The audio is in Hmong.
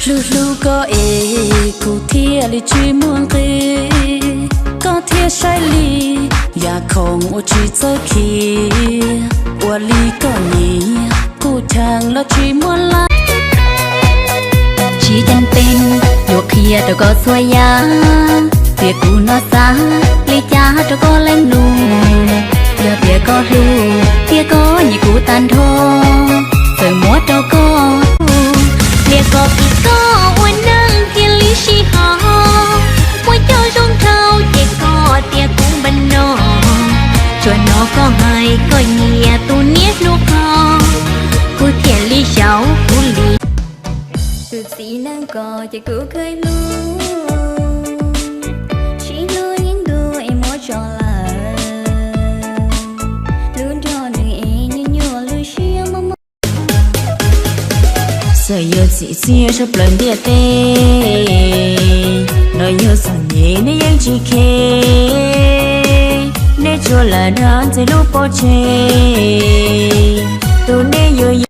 Hlub hlub koj es kuv thiaj li tsis muaj nqis, koj thiaj saib li yam khoom uas tsis txawj khiav, ua li koj nyiam kuv cheem los tsis muaj lawm. Tsis ceeb toom yuav qhia rau koj txhua yam, tias kuv no xav li cas rau koj leej lus. Yog tias koj hlub thiab koj nyiam kuv tag nrho, txawm muab rau koj, pliag koj vim koj ua neej thiaj li sib ho. Muaj cov zoo dhau ces koj tias kuv npam no, tsuas hnov koj hais koj nyiam tus niam hlub koj, kuv thiaj li xyaum kuv li. Tus txiv neej ko ces kuv kheev hlub, tsis hlub yeej ntuag es muab tso lawm, hlub nrog nws es nyuaj nyuaj lub siab mob mob. Txawm yuav txim txiaj sab plaws ntiaj teb, los yog txom nyem neb yeej tsis kheev, neb tsuas lam dag ntxias lub pob tsuas, tus neb yuav